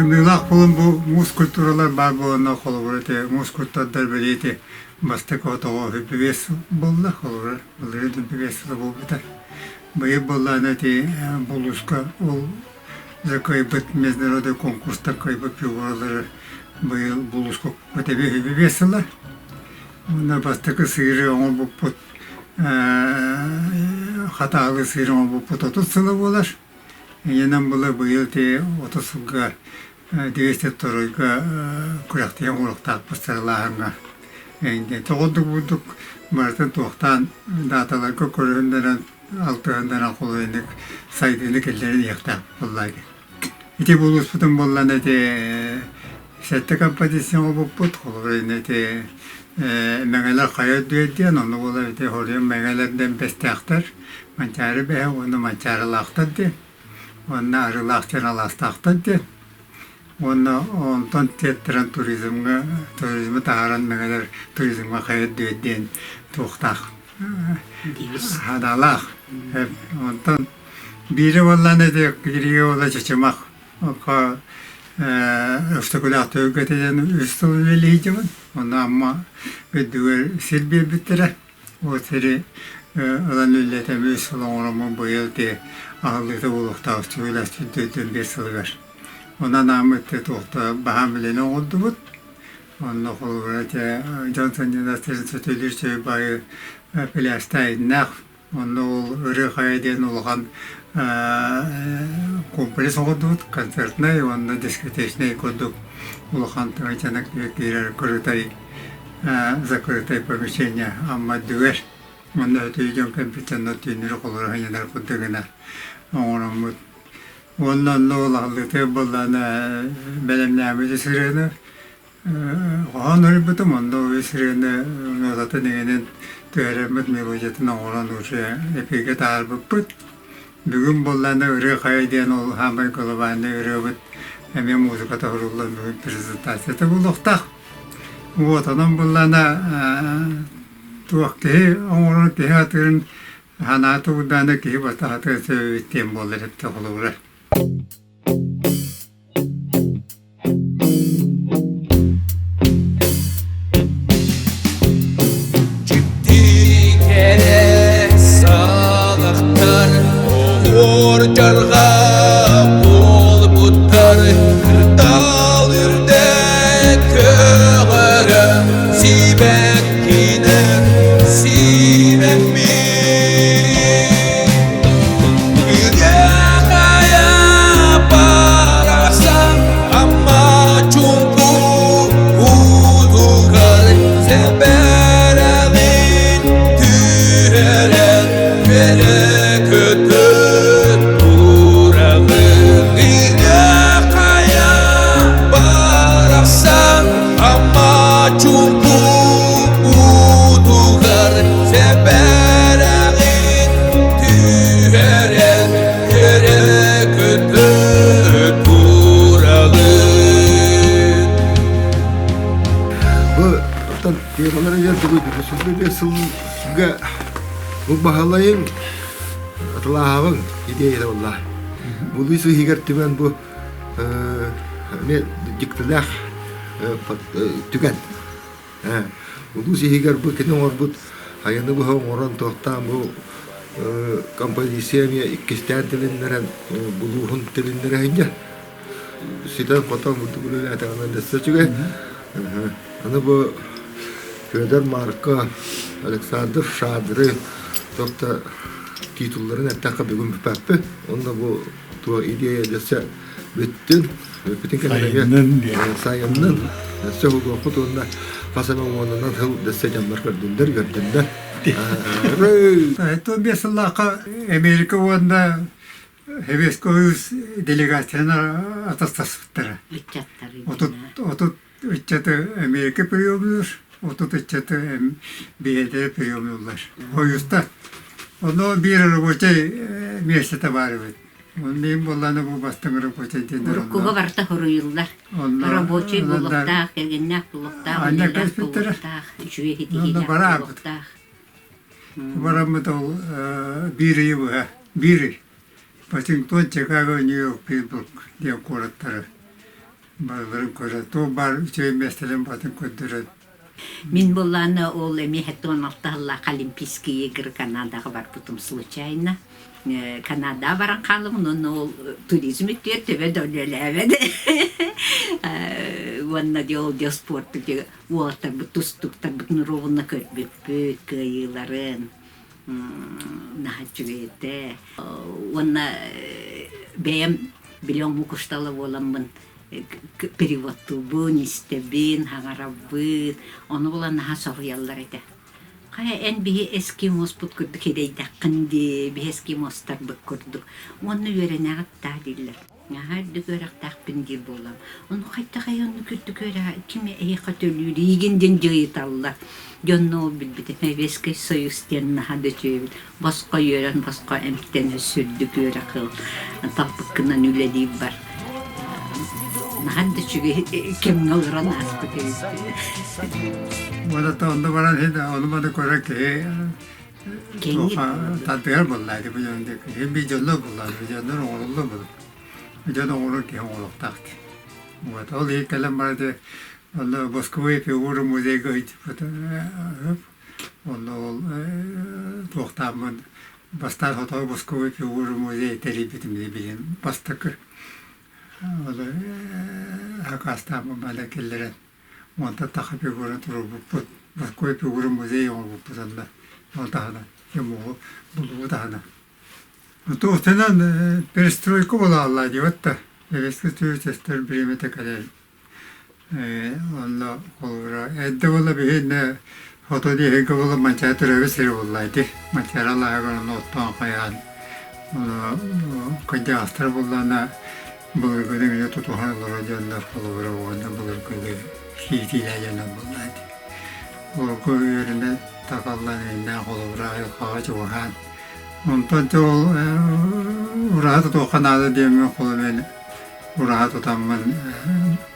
Тымныылаах буолан бу муус культуралар баар буоланнар холобура ити муус культурдар били ити бастакы отоҕо үһү буолла холобура былырыын үһү сыла буолбута. Быйыл буоллаҕына ити булууска ол дьэ кыайбыт международный конкурстар кыайбыт фигуралары быйыл булууска көтөбү үһү сыла. Уонна бастакы сыыры оҥорбуппут хатаалы сыыры оҥорбуппут 30 сыла буолар. Иннинэн была быйыл ити 30 сылга 202-га күрэхтэһии оҥоруохтаахпыт сарылааһыҥҥа. Тоҕурдук бурдук барытын туохтаан дааталарга көрүһүннэрэн алтыһыннаран холуйунук сайдыыны киллэрэн иһиэхтээх буолла Ити булууспутун буоллан ити сэттэ композиция оҥорбуппут. Холобур ити Мэҥэлэр хайа үрдүгэр диэн, онно буолар ити хоруйан Мэҥэлэр диэн бэстээхтэр, Манчаары бэһэ уонна Манчаарылаахтар диэн, уонна Арыылаах диэн алаастаахтар диэн. Уонна онтон тиэттэрэн туризмҥа, туризмы таһааран Мэҥэлэр туризмҥа хайа үрдүгэр диэн туохтаах хадаалаах. Онтон биирэ буоллаҕына ити киригэ буола Чычымах Өксөкүлээх түһүлгэтэ диэн үс сыл үлэлии сылдьабын. Онно Амма үрдүгэр сир биэрбиттэрэ. Ол сири ылан үлэлэтэн үс сыл оҥороммун быйыл ити аһыллыыта буолуохтаах Өксөкүлээх түһүлгэтин биэс сылыгар. Онон ааммыт туохта баһаам үлэни оҥордубут. Онно холобура ити дьон сынньанар сирин сөтүөлүүр сир баайы пляжтаах Онно ол Ырыа Хайа диэн улахан комплекс оҥордубут, концертнай уонна дискотечнай курдук улахан тыҥачанак киирэр крытай закрытое помещение Амма үрдүгэр. Онно өтүү дьон кэлбит дьоннор түүннэри холоро сынньанар курдук гына оҥороммут. Уонна онно улахаллыытыгар буоллаҕына бэлэмнээбит сырыыны Хоһоон суруйбутум, онно үс ырыаны нотатын иҥинэн түһэрэммит мелодиятын оҥорон уже эфиргэ таһаарбыппыт. Бүгүн буоллаҕына Ырыа хайа диэн ол саамай глобальнай ырыабыт эмиэ музыката суруллан бүгүн презентацията буолуохтаах. Вот онон буоллаҕына туох киһи оҥорон киһи атыырын санаата уурдаҕына киһи бастаһатыгар сөбүбүт диэн буолар эбит холобура. Дьикти кэрэ саҕахтар оһуор дьарҕа буолбуттар кырдал үрдэ көҕөрө сибэккинэн симэммит Чумпу уутугар сэбэрэҕин түһэрэн өрө көтө тураҕын. Бу оттон темалары диэн тугуй 125 сылга бу баһылайыҥ атылааһабыҥ идеята буолла. Булуй сыһыгар түмэн бу эмиэ дьиктилээх түгэн. Улуус иһигэр бу кини оҥорбут айаны быһа оҥорон туохтаан бу композиция эмиэ иккистээн тилиннэрэн булууһун тилиннэрэ сылдьар. Ситэн-хотон бурдук үлэлээтэҕинэ дөссө үчүгэй. Аны бу Федор Марко, Александр Шадры туох да титулларын эттэххэ бүгүн бүппэппит. Онно бу туох идея дөссө бүттүн бүппүтүн кэннигэр сайыннын өссө уһугуохпут уонна хас эмэ уонунан сыл дөссө дьоннор көрдүннэр көрдүннэр То биэс сыллаахха Америка уонна Советский Союз делегацияны атастаспыттара. 30 ыччаты Америка приемнуур, 30 ыччаты бэйэлэрэ приемнууллар. Союзтар. Онно биир рабочай миэстэтэ баар эбит. Мин буоллаана бу бастыҥ рабочай диэн Уруккуга барыта хоруйуллар. Рабочай буолуохтаах, кэргэннээх буолуохтаах, үлэлээх буолуохтаах, үчүгэй ситиһиилээх буолуохтаах. Бараммыт ол биир ыйы быһа, биир ый. Вашингтон, Чикаго, Нью-Йорк, Питтсбург диэн куораттары. Барыларын көрө, туох баар үчүгэй миэстэлэрин барытын көрдөрөн. Мин буоллаҕына ол эмиэ 76 сыллаах Олимпийские игры Канадаҕа барбытым случайно. Канадаҕа баран хаалым, уонна ол туризм үттүгэр төбө да үлэлээбэт. Уонна дьэ ол дьэ спорт уолаттарбыт тустууктарбытын ровно көрбүппүт, кыайыыларын наһаа үчүгэй этэ. Уонна бэйэм били омук устала буоламмын переводтуубун, истэбин, хаҥарабын. Ону булан наһаа соһуйаллар этэ. Хайа эн биһи эскимоспут курдук идэйдэххин дии, биһи эскимостарбыт курдук. Уонна үөрэнэҕит даа дииллэр. Наһаа үрдүк үөрэхтээхпин диир буоллам. Ону хайдах эйэ оннук үрдүк үөрэҕи ким эйиэхэ төлүүр иигин диэн дьыйыталлар. Дьонно ол билбитим Советский Союз диэн наһаа да үчүгэйбит. Босхо үөрэн, босхо эмтэнэ сүрдүк үөрэх ыл. Талбыккынан үлэлиир бар. Наһаа да үчүгэй кэмҥэ олорон ааспыт эбиппин. Уола онно баран иһин ону-маны көрөр киһи тардыгар буолла ити бу дьон диэки би дьоннор буолла дьоннор оҥороллор буолла дьон оҥорор киһи оҥоруохтаах вот ол иһин кэлэн баран онно Москвы фигура музейга ыйдьыппыт онно ол туохтааммын бастаан хотоҕо Москвы фигура музей тэрийбитим билин бастакы ол хакастааммын бала киллэрэн Онтон таха фигура туруорбуппут. Москва фигура музей оҥорбуппут онно. Ол таһынан, Тимугу булуу таһынан. Туохтанан перестройка буолааллаа диэбит да. Советский Союз эстэр бириэмэтэ кэлэр. Онно холобура эрдэ буола биһиэннэ хоту диэһигэ буола Манчаары төрөөбүт сирэ буолла ити. Манчаары алааһыгар онно оттоон хайаан кырдьаҕастар буоллаҕына Былыргыны эмиэ тутуһан олорор дьоннор холобура уонна былыргыны иитиилээх дьоннор буоллаҕа дии. Олорго үөрэнэ такаллан иҥнээх холобура айылҕаҕа чугаһаан. Онтон дьэ ол ураһа тутуохха наада диэммин холобура ураһа тутаммын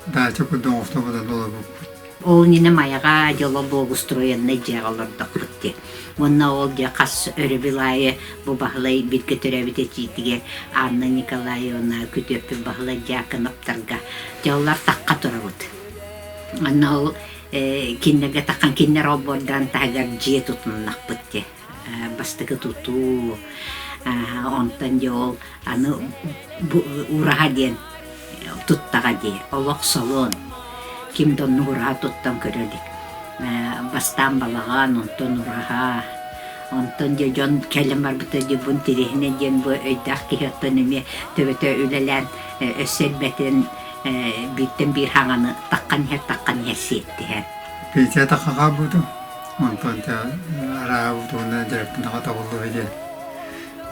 даача курдук оҥостобутун олорбуппут. Ол иннинэ Майаҕа дьоло благоустроеннай дьиэҕэ олордохпут дии. Уонна ол дьэ хас өрөбүл аайы бу Баһылай бииргэ төрөөбүт эдьиийдигэр Анна Николаевна күтүөппүт Баһылай Дьяконовтарга дьэ олор тахха турабыт. Онно ол кинилэргэ таххан кинилэр олбуордарын таһыгар дьиэ тутуннахпыт дии. Бастакы тутуу онтон дьэ ол аны ураһа диэн туттаҕа дии олох солуон ким да оннук ураһа туттан көрө илик бастаан балаҕан онтон ураһа онтон дьэ дьон кэлэн барбыта дьэ бу интэриэһинэй диэн бу өйдөөх киһи оттон эмиэ төбөтө үлэлээн өссө элбэтин бииртэн биир хаҥаны таххан иһэр таххан иһэр сиэттиһэр Пенсия тахха хаалбытым онтон дьэ араабыт уонна дьарыктанаҕа табыллыбыт диэн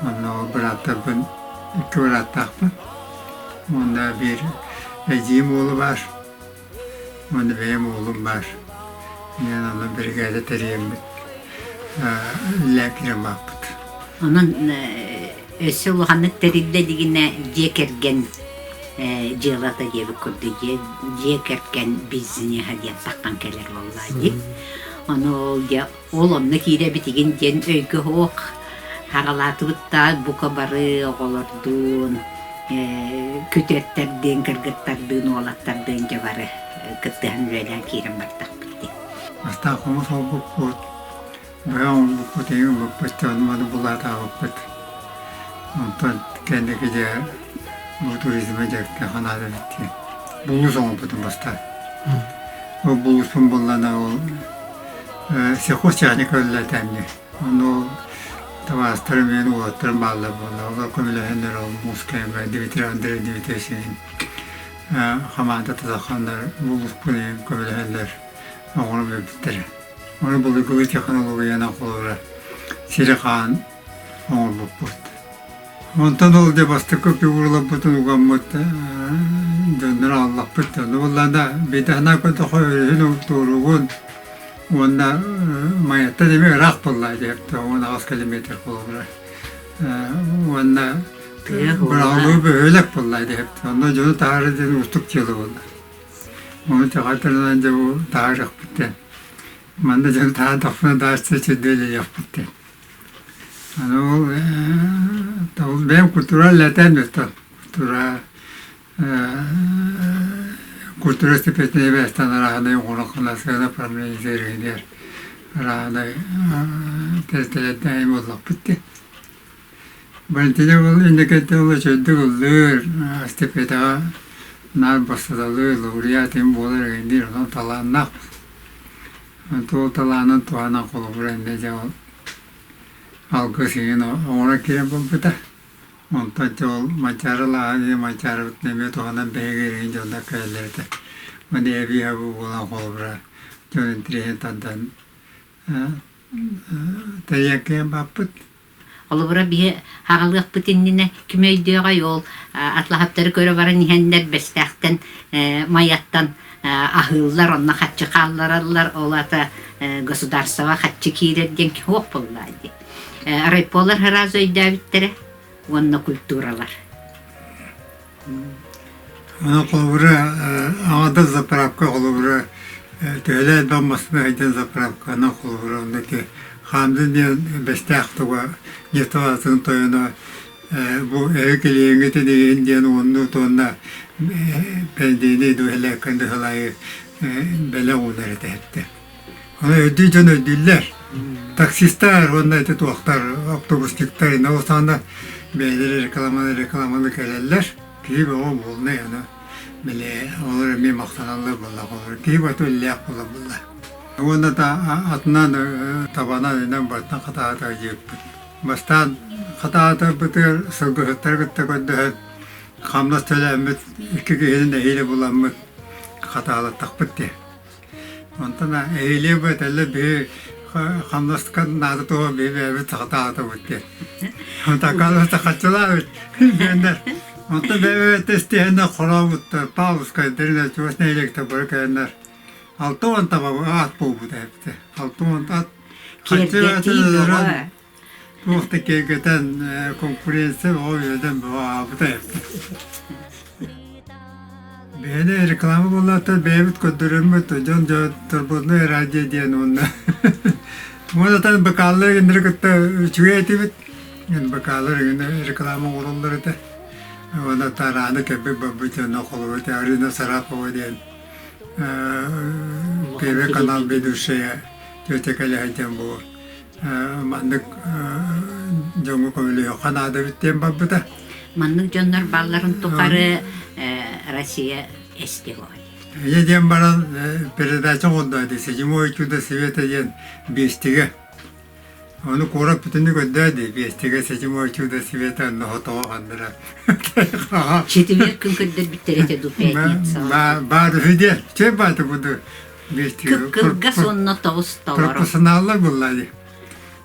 Онно бырааттарбын икки бырааттаахпын уонна биир эдьиийим уола баар уонна бэйэм уолум баар. Диэн онно биригээдэ тэрийэммит үлэлээн киирэн бааппыт. Онон өссө улаханнык тэриллэ илигинэ дьиэ кэргэн дьыалата диэбит курдук дьиэ, дьиэ кэргэн бизнеһа диэн таххан кэлэр буоллаа дии. Ону ол дьэ Ол онно киирэбитигин диэн өйгө суох хаҕалаатыбыт да бука бары оҕолордуун, күтүөттэрдиин, кыргыттардыын, уолаттардыын дьэ бары кыттыһан үлэлээн киирэн бардахпыт дии. Бастаан хомус оҥорбуппут, быһа оҥорбуппут, эҥин ылбыппыт, дьону-маны булаатаабыппыт. Онтон кэнники дьэ бу туризмы дьэ ханаат эбит диэн булуус оҥорбутум бастаан. Ол булууспун буллана ол Сельхозтехника үлэлэтэнни. Ону табаарыстарым мин уолаттарым бааллар буолла. Олор көмөлөһөннөр ол муус кэмэ Дмитрий Андрей Дмитриевич хамаанда тутаханнар булууспун көмөлөһөллөр оҥорон биэрбиттэрэ. Ону былыргылыы технологиянан холобура сири хаан оҥорбуппут. Онтон ол дьэ бастакы фигураларбытын угаммыт дьоннор ааллахпыт. Ону буоллаҕына биирдэ санаа көрдөххө өрүһүн туоругун уонна Майаттан эмиэ ыраах буолла диэбит 18 километр холобура. Уонна быраҕылыы бөһүөлэк буолла диэбит. Онно дьону таһаара диэн уустук дьыала буолла. Ону тэҕэтэринэн дьэ бу таһаарыахпыт диэн. Манна дьону таһаардахпына даача сирдиэлэйиэхпит диэн. Аны ол ол бэйэм культура үлэлэтэн бүттэ. Культура. Культура степетнэй эбээстэн арааһынай оҥорон ханаасыгана правление арааһынай тэрилтэлэрдээн буоллахпыт дии. Валентина ол инникитэ ол үчүгэйдик ыллыыр, стипендияҕа наар бастаталыыр, лауреат иһин буолар эҥин онон талааннаах. Ол талаанын туһанан холобура иннэ дьэ ол алгыс иҥин оҥорон киирэн барбыта. Онтон дьэ ол Манчаары лааҕын иһин Манчаарыбытын эмиэ туһанан биһиги эҥин дьоннор кэлэллэр этэ. Маны эбии аһыы буолан холобура дьон интириэһин тардан тэрийэн киирэн баппыт. Холобура, биһи аҕалыахпыт иннинэ ким өйдүөҕэй ол атлаһаптары көрө баран иһэннэр Бэстээхтэн, Майаттан аһыыллар, онно хаччы хааллараллар, ол аата государство хаччы киирэр диэн суох буоллаа дии. Райполар сразу өйдөөбүттэрэ уонна культуралар. Аны холобура аҥардас заправка холобура төһөлөөх элбэх массыына сылдьан заправканан холобура онно ити Хаандын диэн Бэстээх туга нефтебазатын тойоно бу эһи килиэҥҥитин иһин диэн уонну туонна бензини дуһэлээккэн дыһалайы бэлэх уунар этэ эттэ. Аны өйдүү дьон өйдүүллэр. Таксистар уонна ити туохтар автобусниктар инна ол саҕана бэйэлэрэ рекламаны рекламаны кэлэллэр. Киһи бөҕө буолнай аны били олор эмиэ махтаналлар буоллах олор киһи бата үллээх буола буолла. Уонна да атынан табанан инэн бартан хатаата дьиэппит. Бастаан хатаатарбытыгар сылгыһыттары кытта көрдөһөн хамнас төлөөммүт икки киһини нэһиилэ буламмыт хатаалаттахпыт дии. Онтон эһиилиэ бу этэллэр биһи хамнаска наада туһа биһи бэйэбит сахатаатыбыт диэн. Онтон хаччылаабыт диэннэр. Онтон бэйэбит истиһэннэр хорообуттар, Павловскайдарын чугас нэһилиэктэр бары кэлэннэр 60 таба аат буолбут эбит. 60 ат Киэргэтии бөҕө. Туох да киэргэтэн конкуренция бөҕө үөдэн бөҕө аабыта эбит. Бэйэни реклама буоллааттар бэйэбит көрдөрөммүт дьон дьон турбунай радио диэн уонна уонна бакааллар игиннэри кытта үчүгэй этибит бакааллар игинэ реклама оҥороллор этэ уонна тарааны кэлбит барбыт дьоно холобур Арина Сарапова диэн первый канал ведущая тетя кэлэ сылдьан бу маннык дьоҥҥо көмөлөһүөххэ наада эбит диэн барбыта. Маннык дьоннор балларын тухары Россия эстиэ Ийэ диэн баран передача оҥордо дии «Седьмое чудо света» диэн биэстигэ. Ону куорат бүтүннүү көрдөө дии биэстигэ «Седьмое чудо света» онно хотоҕо ханнара. Четверг күн көрдөрбүттэр этэ ду пятница. Баар үһү диэн. Чэй бааты буду Кылгас уонна тоҕус толору. Пропорционаллар буолла дии.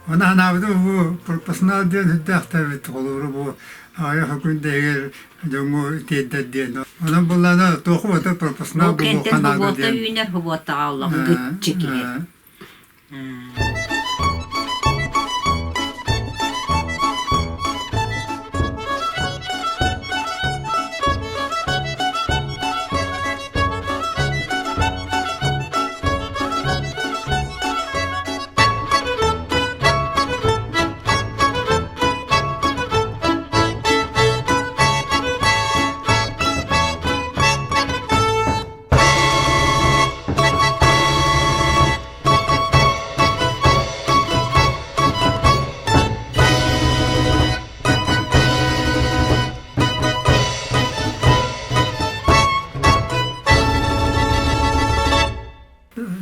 Оны анаабытым бу пропорционал диэн сүрдээхтээбит холобуру бу аҕыйах күн иһигэр дьоҥҥо тиэрдэр диэн. Онон буллаана туоху бата пропорционал Ол кэнтэн буолуохха наада хубуота диэн. үүнэр хубуотаҕа олох гыччы киһи.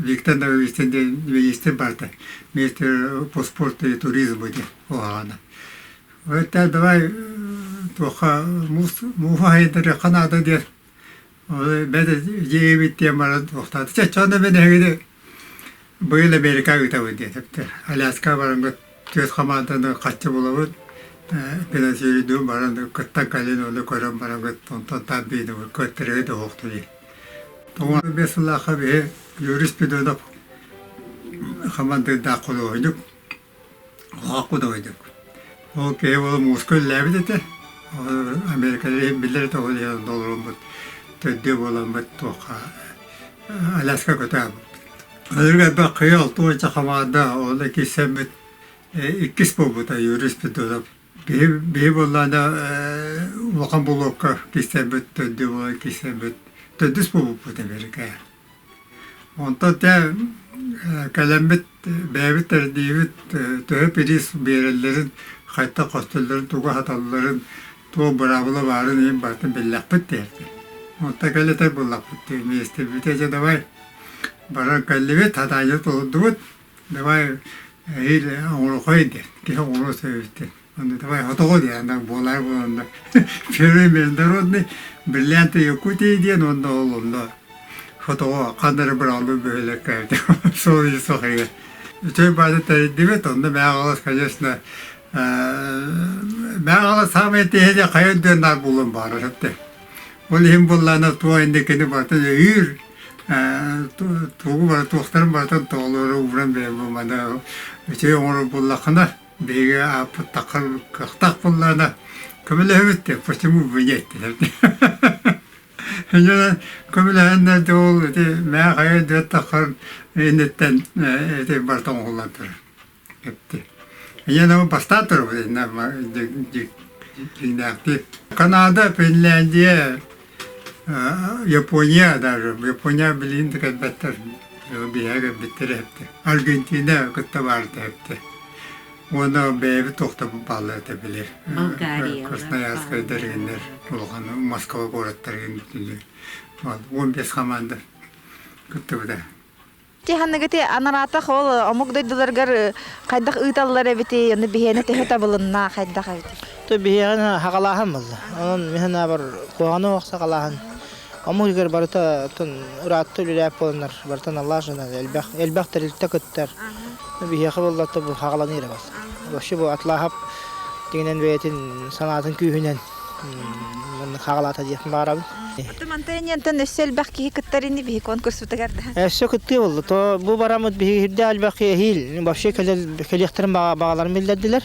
Виктор Давыдович диэн министр барда. Министр по спорту и туризму диэн улаҕана. Это давай туохха мууһа хайдарыахха наада диэн Бэдэ дьиэбит диэн баран туохтаата. Чэ, чонно мен эһигини быйыл Америка ыытабын диэтэ. Аляска баран түөрт хамаанданы хаччы булабыт. Финансируйдуун баран кыттан кэлин ону көрөн баран онтон таабиины көртөрөйү да оһохту дии. Тоҕо 5 сыллаахха биһи Юрий Спиридонов хамандыырдаах худуоһунньук Хааккудабайдык. Ол киһи ол мууска үлэлээбит этэ. Америкалар иһин биллэр этэ ол иһин толоруммут төрдүө буоламмыт туохха Аляска көтө аалбыппыт. Өлөргө элбэх кыйа алтуонча хамаанда ол иккиссэммит иккис буолбута Юрий Спиридонов. Биһи биһи буоллаҕына улахан булуокка кистэммит төрдүө буолан кистэммит. Төрдүс буолбуппут Америкаҕа. Онтон дьэ кэлэммит бэйэбит тэрийдибит төһө бириис биэрэллэрин, хайдах хостоллорун, тугу аһаталларын, туох быраабыла баарын иһин барытын биллэхпит диэбитэ. Онтон кэлэтэр буллахпыт дии миэстэбитэ дьэ давай баран кэллибит, хатаанньа толордубут, давай эһиил оҥорохой диэн, киһи оҥоруо сөбүттэн. Онно давай хотоҕо диэн буолаары буоланна первый международный бриллианты Якутии диэн уонна ол онно хотоҕо ханна эрэ быраҕыллыбыт бөһүөлэккэ суол сохайга үчүгэй бааза тэрийдибит онно Мэҕэ конечно Мэҕэ саамай тиһэни хайа үрдүөн наар буолуон баҕарар этэ ол иһин буоллаҕына туох инникини барытын өйүүр тугу бары туохтарын барытын тоҕолоро ууран бэйэм бу маны үчүгэй оҥорор буоллаххына Биһиги ааппыт таххар кыахтаах буоллаҕына көмөлөһөбүт диэн почему бы нет диэн көмөлөһөннөр да ол ити мээ хайа дүөт таххар инниттэн ити барыта оҥоһуллан турар эпти. Ийэ бастаан турабыт дьиҥнээхтик. Канада, Финляндия, Япония даже Япония билигин да кэлбэттэр биһиэхэ кэлбиттэрэ эбитэ Аргентина кытта баарта эбитэ уонна бэйэбит тохтобут бааллар этэ били Красноярскайдар игиннэр улахан Москва куораттар игин бүтүннүү 15 команда кыттыбыта Тиханныгыти анараатах ол омук дойдуларыгар хайдах ыыталлар эбитий, ону биһиэнэ төһө табылынна хайдах эбитий? То биһиэхэ хагалааһын буолла. Онон мин санаабар куһаҕаны оһох саҕалааһын. Омук иһигэр барыта ыраатта үлэлээп буоланнар барыта наллаах элбэх элбэх тэрилтэ кыттар. Биһиэхэ буоллата бу хагаланыы эрэ бас. Вообще бу Атлахап дигинэн бэйэтин санаатын күүһүнэн хагалаата диэхпин баҕарабын. Мантан өссө элбэх киһи кыттар ини биһи конкурсутугар да. Өссө кыттыы болду. То бу барамыт биһи hirде элбэх киһи вообще кэлиэхтэрин бағаларын биллэрдилэр.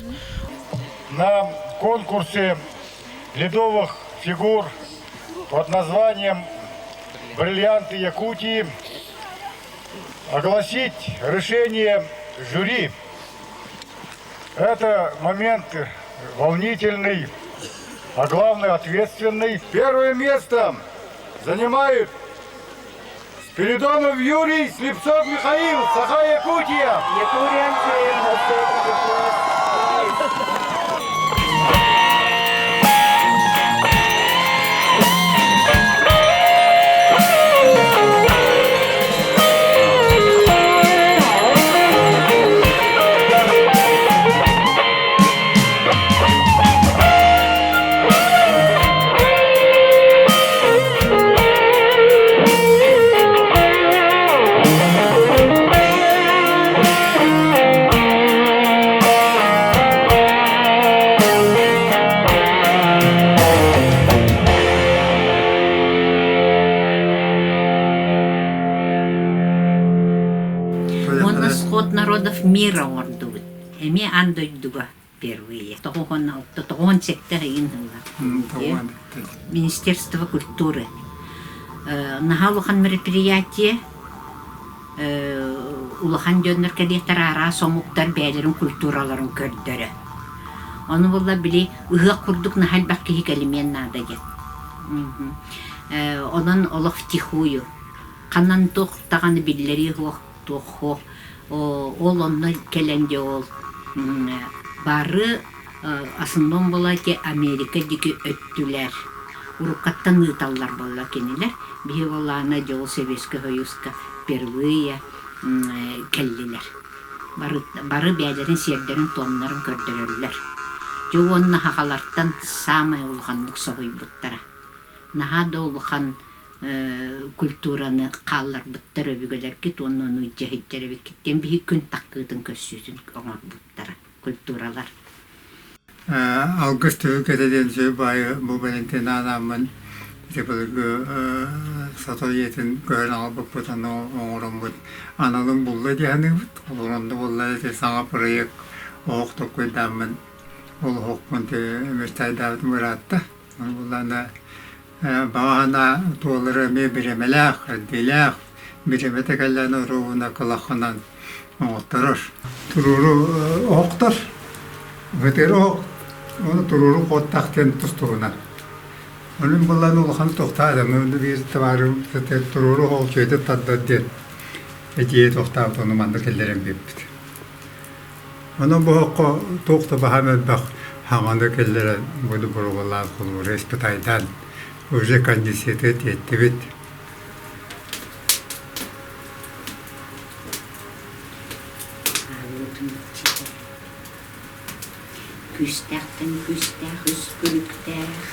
На конкурсе ледовых фигур под названием «Бриллианты Якутии» огласить решение жюри. Это момент волнительный, а главное ответственный. Первое место занимает Спиридонов Юрий, Слепцов Михаил, Саха-Якутия. Уонна сход народов мира оҥордубут. Эмиэ аан дойдуга впервые. 96 97 ыйын ыла. Министерство культуры. Наһаа улахан мероприятие. Улахан дьоннор кэлиэхтэр араас омуктар бэйэлэрин культураларын көрдөрө. Ону буолла били ыһыах курдук наһаа элбэх киһи кэлимиэн наада диэн. Онон олох втихую. Ханан туох даҕаны биллэрии суох, туох суох. Ол онно кэлэн дьэ ол бары основном была эти Америка диэки өттүлэр. Уруккаттан ыыталлар буолла кинилэр. Биһи буоллаҕына дьэ ол Советскай Союзка впервые кэллилэр. Бары, бары бэйэлэрин сиэрдэрин-туомнарын көрдөрөллөр. Дьэ уонна сахалартан саамай улаханнык соһуйбуттара. Наһаа да улахан культураны хаалларбыттар өбүгэлэргит уонна ону илдьэ сылдьар эбиккит диэн биһи күн таккыытын көрсүүтүн оҥорбуттара культуралар. Алгыс түһүлгэтэ диэн сүр баайы бу Валентина анааммын ити былыргы сото ийэтин көһөн аҕалбыппыт ону оҥороммут аналын булла дии саныыбыт. Ол онно буолла ити саҥа проект оһох толкуйдааммын ол оһохпун мечтайдаабытым ыраатта. Ону буллаҕына Баҕа санаа туолара эмиэ бириэмэлээх, эрдиилээх, бириэмэтэ кэллэҕинэ оруобуна кылаххынан оҥотторор. Туруору оһохтор, ытыыр оһох, уонна туруору куоттах диэн тус-туһунан. Онон буллан улахан тохтаатым. Онно биир табаарым туруору холчуйда тардар диэн этиэ тохтаабыт ону манна киллэрэн биэрбит. Онон бу оһоххо туох да баһаам элбэх хаҥаны киллэрэн буду боруобалаан холобура испытайдаан уже кондициятыгар тиэттибит. Күүстээхтэн күүстээх үс күлүктээх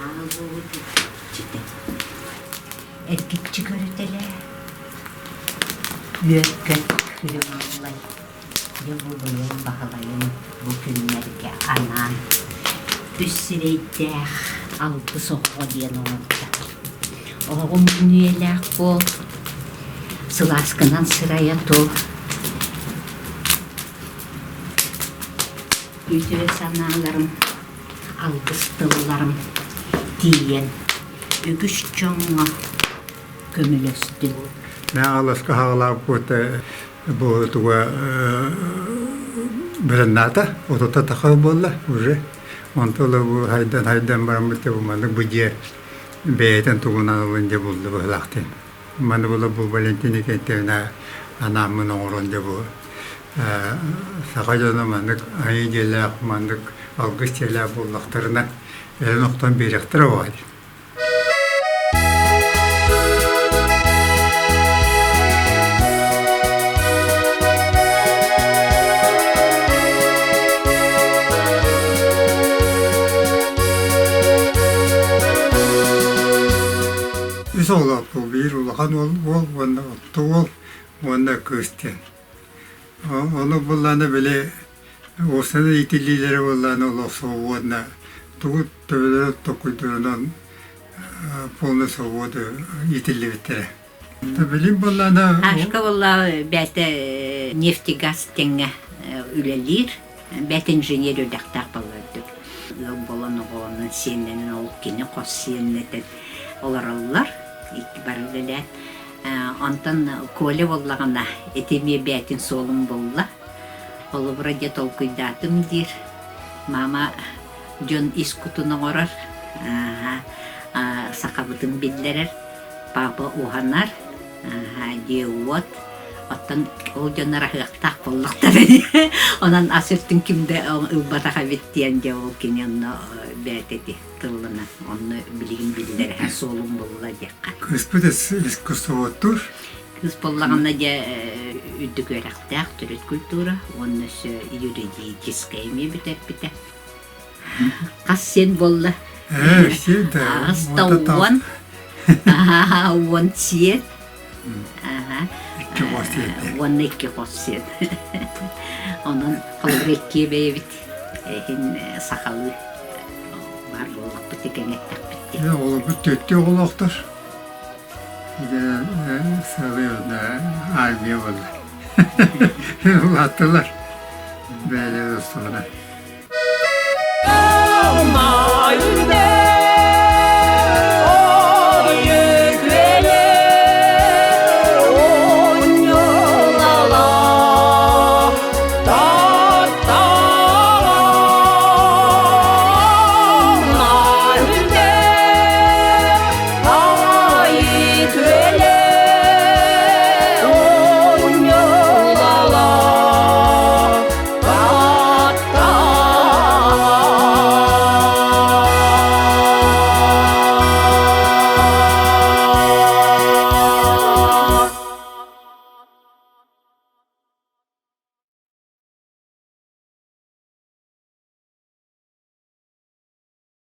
аал уот иччитэ. Эргиччи көрүтэлээ, үөр-көт күлүм аллай, дьэ булуйан баһылайын бу күннэргэ анаан үс сирэйдээх алгыс оҕо диэн оҥордо. Оҕоҕум үйэлээх буол, сылааскынан сырайа тур, Үтүө санааларым, алгыс тылларым тиийэн үгүс дьоҥҥо көмөлөстүм. Мэ аласка хаалаабыт бу туга быраннаата, отута тахал буолла уже. Онто да бу хайдан хайдан бараммыт бу маннык бу дьиэ бэйэтин тугунан ылын дьэ булду быһылаахтын. Маны була бу Валентина Кентевна анааммын оҥорон дьэ бу саха дьоно маннык айыы дьиэлээх, маннык алгыс дьиэлээх буоллахтарына өлөн охтон биэриэхтэрэ буолуо. Үс оҕолоохпут, биир улахан уол уол уонна орто уол уонна кыыс диэн. Ону буллаана били уопсайынан иитиллиилэрэ буоллаана олох свободно тугу төбөлөрө токуйдурунан полный свободу иитиллибиттэрэ. Билим буоллаана Ашка буолла бэйэтэ нефтегаз тэҥҥэ үлэлиир. Бэт инженер үөрэхтээх буолла ыал буолан оҕолонон сиэннэнэн ол кини хос сиэннэтэн олороллор икки бары үлэлээн онтон Коля буоллаҕына ити эмиэ бэйэтин суолун булла холобура дьэ толкуйдаатым диир мама дьон ис кутун оҥорор сахабытын биллэрэр папа уһанар дьиэ-уот оттон ол дьоннор аһыахтаах буоллахтара онон ас өттүн ким да ылбатах эбит диэн дьэ ол кини онно бэйэтэ ити тылланан онно билигин биллэрэ суолум булла диэххэ Кыыспыт искусствоводтуур. Кыыс буоллаҕына дьэ үрдүк үөрэхтээх төрүт культура уонна өссө юридическай эмиэ бүтэрбитэ Хас сиэн буолла? Ээ, сиэн да. Аҕыс да уон. Уон сиэн. Икки хос сиэн. Уонна икки хос сиэн. Онон холобур иккиэ бэйэбит иһин сахалыы баар буоллахпыт кэҥэттэхпит дии. Оҕолорбут түөртүү оҕолоохтор. Сыалый армия буолла. Улааттылар. Бэйэлэрэ устугуна.